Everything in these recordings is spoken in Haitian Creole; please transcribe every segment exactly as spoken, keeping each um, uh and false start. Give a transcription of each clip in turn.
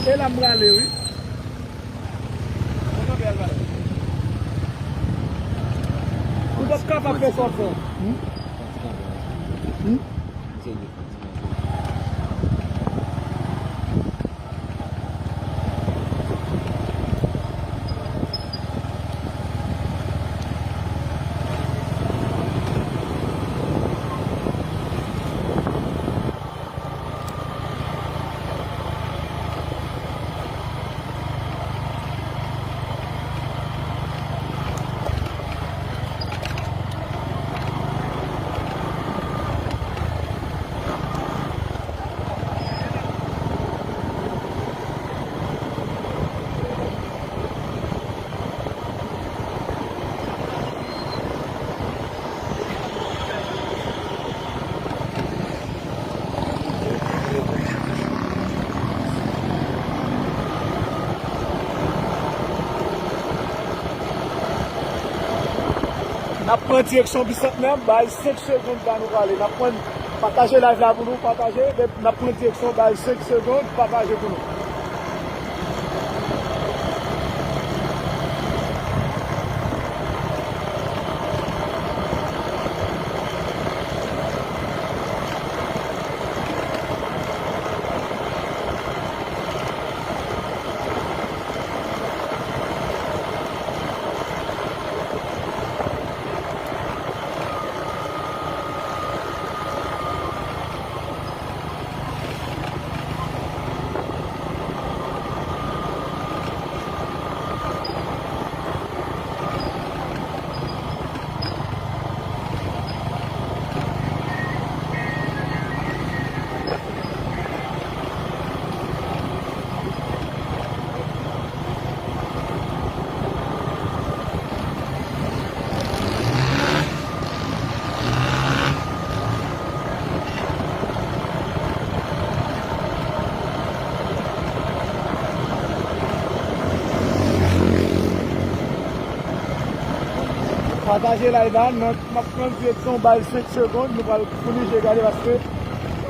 E la m prale, wi. Ou p ap kapab fè sa w fè. Hmm? Hmm? N ap pran direksyon Bisantnè, bay senk segonn pa nou prale. N ap pran, pataje live la pou nou, pataje. N ap pran direksyon, bay senk segonn, pataje pou nou. Pataje live la, n ap pran direksyon, bay senk segonn, nou pral founi je gade paske,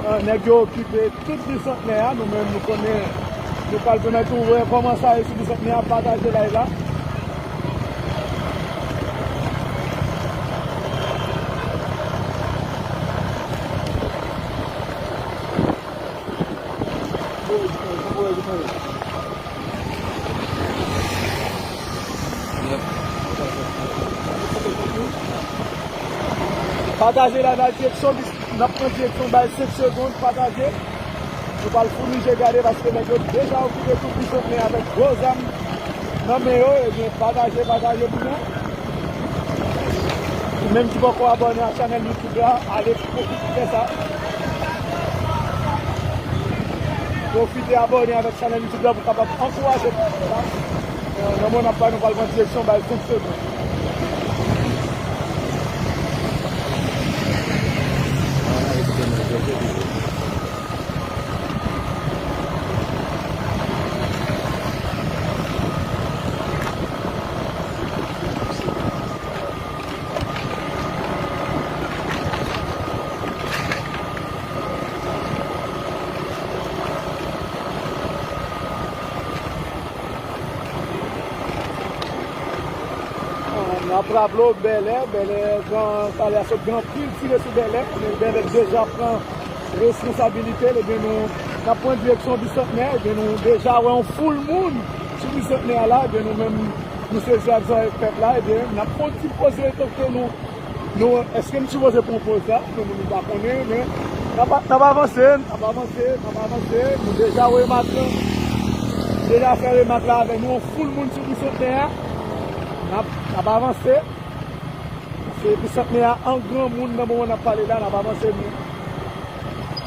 eh, nèg yo okipe tout Bisantnè a, nou menm nou konnen nou pral pèmèt ou wè kòman sa ye sou Bisantnè a, pataje live la. Pataje la nan direksyon, n ap pran direksyon, bay senk segonn, pataje. Nou pral founi je gade paske nèg yo deja okipe tout Bisantnè avèk gwo zam nan men yo, ebyen pataje, pataje pou nou. Ou menm ki poko abòne a chanèl YouTube la, ale pwofite fè sa. Pwofite abòne avèk chanèl YouTube la pou kapab ankouraje nou. Nan moman n ap pale, nou pral pran direksyon, bay senk segonn. N ap raple w, Bèlè, Bèlè, gran, pale a sot gen anpil tire sou Bèlè, men Bèlè deja pran responsabilite l, ebyen nou, n ap pran direksyon Bisantnè, ebyen nou deja wè yon foul moun sou Bisantnè a la, ebyen nou menm, nou sezi ak zòrèy pèp la, ebyen n ap fè yon ti poze, tanke nou, nou, èske m sipoze pran poz la? Nou, nou pa konnen, men n ap, n ap avanse, n ap avanse, n ap avanse, nou deja wè remak lan, deja fè remak la avè nou, yon foul moun sou Bisantnè a, n ap, n ap avanse. Se Bisantnè a an granmoun nan moman n ap pale la, n ap avanse nou.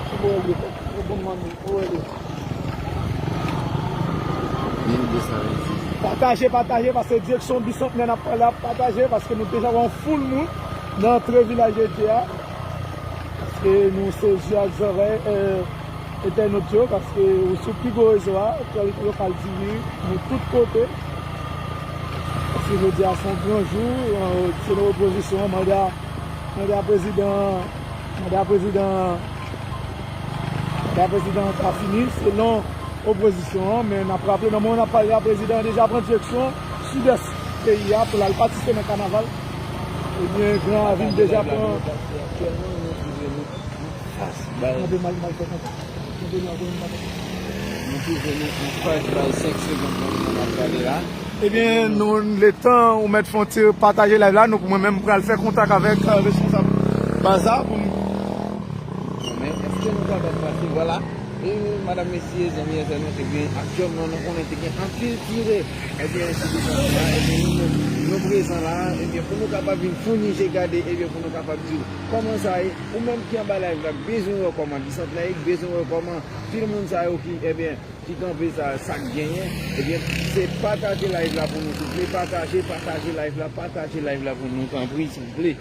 Ki bò w ye, tèt? Ou bon manmi, ou wè li. Mil de san vennsis. Pataje, pataje, paske direksyon Bisantnè n ap pale la, pataje, paske nou deja wè yon foul moun nan antre Vilaj Ete a. Paske nou sezi ak zòrèy, eh, entènot yo, paske ou sou pi gwo rezo a, aktyalite lokal T V, nou tout kote. Paske jodi a se yon gran jou, eh, selon opozisyon an, manda, manda prezidan, manda prezidan, manda prezidan an ka fini, selon Opozisyon an, men n ap raple, nan moman n ap pale la, prezidan an deja pran direksyon sidès peyi a pou l al patisipe nan kanaval. Ebyen, Gran Ravin deja pran. Kanpe mal, mal fè konsa. Kanpe mal, kanpe mal. Nou twouve nou anfas bay senk segonn nan moman n ap pale la. Ebyen, nou, letan ou mèt fè yon ti pataje live la, nou, mwen menm, m pral fè kontak avèk, euh, responsab baz la pou m. Men èske nou kapab pase? Vwala. E, madam, mesye, zanmi entènot, ebyen, aktyèlman, nou konnen te gen anpil tire. Ebyen, sou depatman la, ebyen, nou menm, nou prezan la, ebyen, pou nou kapab vin founi je gade, ebyen, pou nou kapab di w kòman sa ye, ou menm ki anba live la, bezwen wè kòman Bisantnè ye, bezwen wè kòman pil moun sa yo ki, ebyen, ki kanpe sa, sa k genyen, ebyen, se pataje live la pou nou, souple, pataje, pataje live la, pataje live la pou nou, tanpri, souple.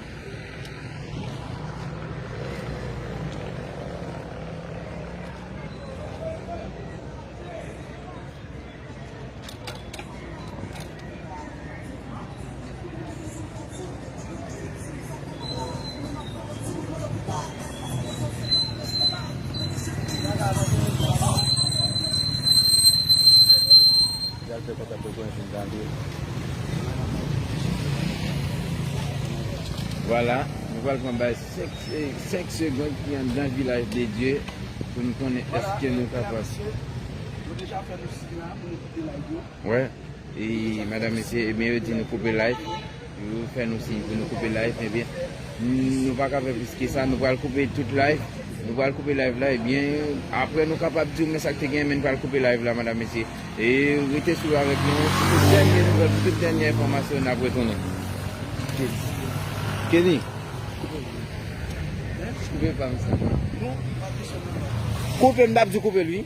Vwala, nou pral pran bay senk, senk segonn ki anndan Vilaj de Dye pou n konnen èske nou ka pase. Yo deja fè nou siy la pou nou kite live yo. Wè. E, madanm, mesye, ebyen, yo di nou koupe live. Yo fè nou siy pou nou koupe live, ebyen, nou pa ka fè plis ke sa. Nou pral koupe tout live. Nou pral koupe live la, ebyen, apre nou kapab di w men sa k te genyen, men nou pral koupe live la, madanm, mesye. E rete sou avèk nou pou tout dènye nouvèl, pou tout dènye enfòmasyon n ap retounen. Kenny. Kenny. Koupe pa m sa. Koupe m, n ap di koupe l, wi.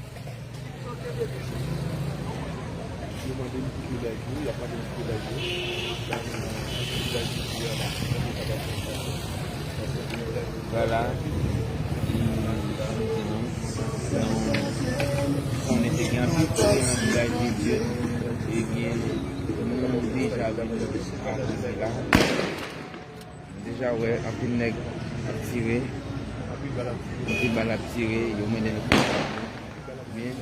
Yo mande m koupe live yo, y ap mande m koupe live yo. Vwala. E, jan m di nou, nou konnen te gen anpil pwoblèm nan Vilaj de Dye. Ebyen, nou deja vin akoze la. Nou deja wè anpil nèg ap tire, anpil bal ap tire, yo mande nou koupe. Men,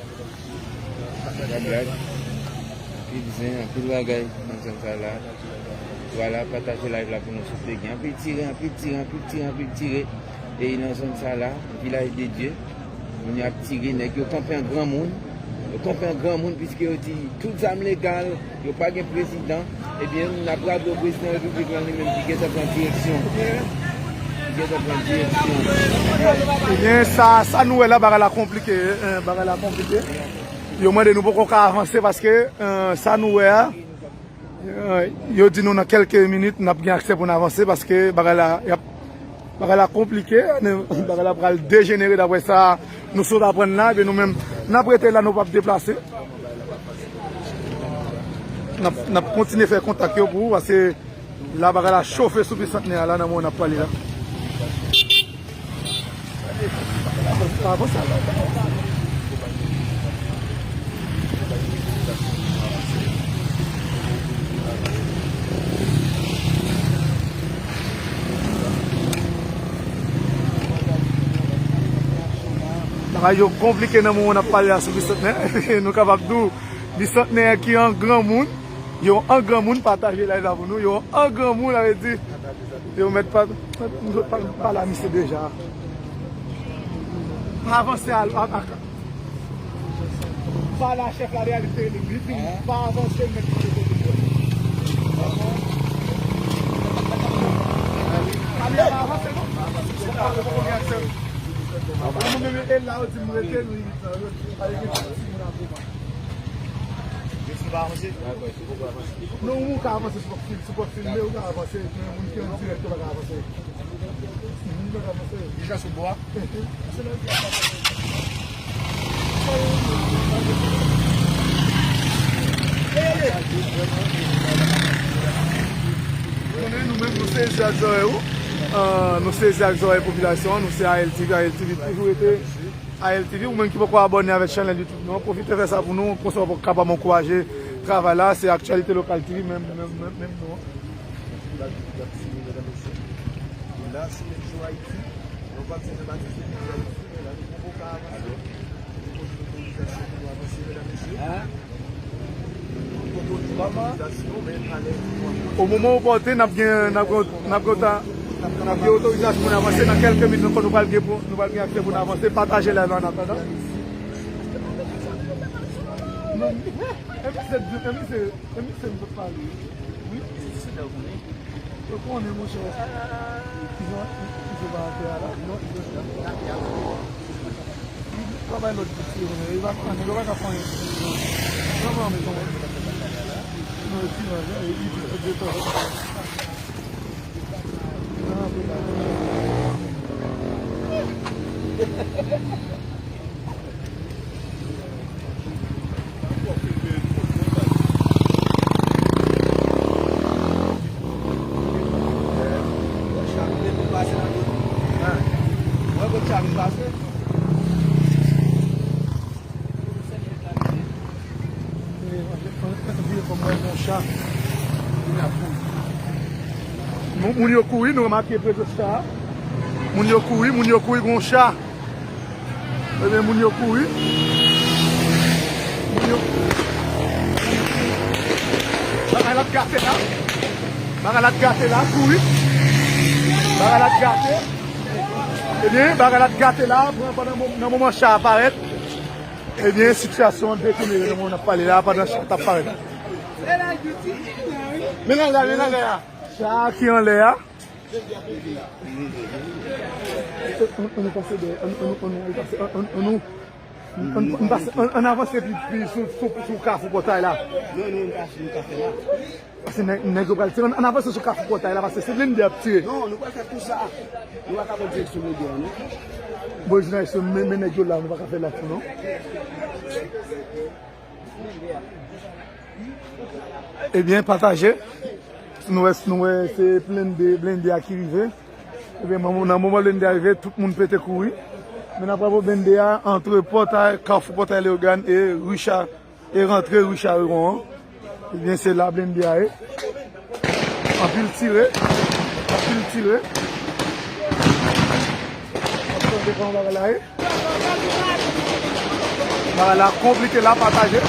pa blag, anpil zen, anpil bagay nan zòn sa la. Vwala, pataje live la pou nou souple. Gen anpil tire, anpil tire, anpil tire, anpil tire. E nan zòn sa la, Vilaj de Dye, moun yo ap tire, nèg yo kanpe an granmoun. Yo kanpe an granmoun, piske yo di tout zam legal, yo pa gen prezidan. Ebyen, n ap raple w, prezidan repiblik lan li menm ki gentan pran direksyon. Ki gentan pran direksyon. Ebyen, sa, sa nou wè la, bagay la konplike, eh, bagay la konplike. Yo mande nou poko ka avanse paske, eh, sa nou wè a, eh, yo di nou nan kèlke minit n ap gen aksè pou n avanse paske bagay la, y ap Bagay la konplike, bagay la pral dejenere daprè sa nou sot aprann la, ebyen nou menm, n ap rete la, nou p ap deplase. N ap, n ap kontinye fè kontak yo pou ou, paske la bagay la chofe sou Bisantnè a la, nan moman n ap pale la. Pa avanse. Bagay yo konplike nan moman n ap pale a sou Bisantnè. Nou kapab di w, Bisantnè ki an granmoun, yo an granmoun pataje live la pou nou, yo an granmoun, sa vle di, yo mèt pa, pa, pa la misye deja. Pa avanse al, a, a, Pale a chèf la, reyalite li, li di pa avanse, l mèt pran otorite. Pale a pa avanse non. Mwen menm e la yo di m rete, nou evite yo di pa gen timoun a gwo pa. Yo di pa avanse? Non, ou ka avanse sou pòt fil, sou pòt fil, men ou ka avanse, men moun ki an dirèk yo pa ka avanse. Deja sou bò a. Konnen nou menm nou sezi ak zòrèy ou. Ah, nou sezi ak zòrèy popilasyon an, nou se A L T V, A L T V toujou rete A L T V, ou menm ki poko abòne avèk chanèl YouTube nou an, pwofite fè sa pou nou, konsa w kapab ankouraje travay la, se Aktyalite Lokal T V, menm, menm, menm, menm non. Anpil bagay ki ap tire, medam, mesye. E la, se jou Ayiti. Nou pa t Sen Jan Batis, se jou Ayiti, men la, nou poko ka avanse. Nou poko mobilizasyon pou nou avanse, O moman opòten, n ap gen, n ap gen, n ap gen, n ap gen otorizasyon pou n avanse. Nan kèlke minit ankò, nou pral gen pou, nou pral gen aksè pou n avanse. Pataje live la an atandan. Epi se, epi se, epi se m sot pale. Wi. Yo konnen, monchè. Izo, Izo pa atè a la. Non, Izo atè a. Li pa bay lòd pou tire, men li pa fè anyen, li pa ka fè anyen. Non, non, men kòman? Non, li tire, li, li, li, li, Moun, moun yo kouri, nou remake prezans sa a. Moun yo kouri, moun yo kouri, gon cha. Ebyen, moun yo kouri. Moun yo. Bagay la ap gate la. Bagay la ap gate la, kouri. Bagay la ap gate. Ebyen, bagay la ap gate la, pran pandan mo-, nan moman cha a parèt. Ebyen, sitiyasyon an detone nan moman n ap pale la, pandan cha a t ap parèt. Men anlè a, men anlè a. Cha a ki anlè a. Ann, ann, ann pase dèyè, ann, ann, ann, ann pase, ann, ann, ann, ann, ann pase, ann, ann avanse pi, pi sou, sou, sou kafou pòtay la. Non, non, nou ka, nou ka fè la. Paske nèg, nèg yo pral tire, ann, ann avanse sou kafou pòtay la, paske se blende ap tire. Non, nou pral fè tou sa. Nou pa ka pran direksyon blende a, non. Bon, jounalis yo, men, men nèg yo la, nou pa ka fè la tou, non. Ebyen, pataje. Nou wè, nou wè se blende, blende a ki rive. Ebyen, nan moman blende a rive, tout moun pete kouri. Men n ap pran blende a, antre pòtay, kafou pòtay Leyogàn e Richard, e rantre Richard Huron an. Ebyen, se la blende a ye. Anpil tire, anpil tire. Ap tande kòman bagay la ye. Bagay la konplike la, pataje.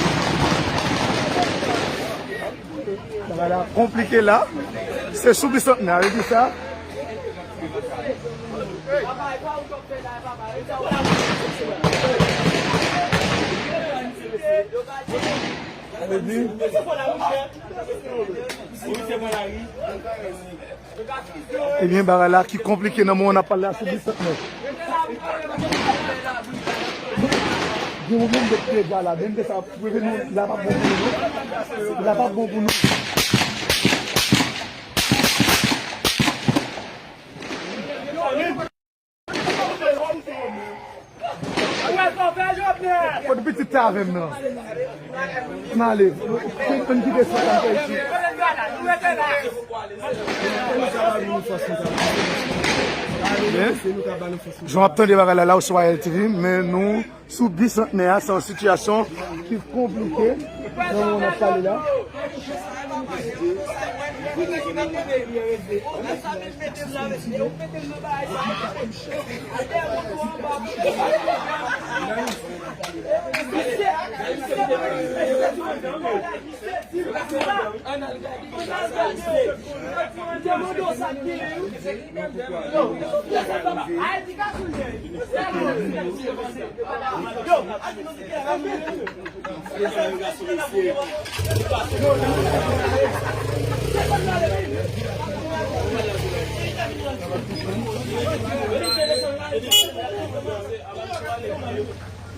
Bagay la konplike la. Se sou Bisantnè, a, yo di sa. Ebyen, bagay la ki konplike nan moman n ap pale la sou Bisantnè. Gen yon moun ki deja la, blende sa, blende nou, la p ap bon pou nou, non. La p ap bon pou nou. Kote pitit te avè m nan? N ale. Ann kite sa k ap fè isit. Men, jan w ap tande bagay la, la ou sou Royal T V, men nou sou Bisantnè a, se yon sitiyasyon ki konplike. Nan moman n ap pale la.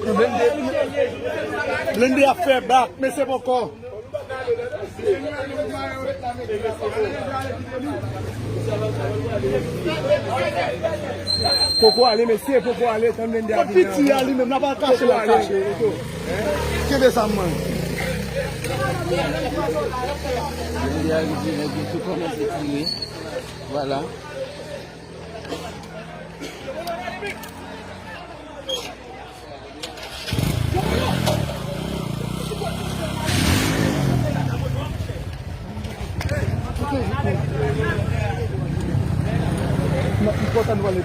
Blende, blende ap fè bak, mesye poko. Poko ale, mesye, poko ale, tann blende ap vini. Piti a li menm, n ap al kache, l ap kache. Kenbe sa mwen. Blende a rive, nèg yo tou kòmanse tire. Vwala. Nan ki kote nou ale,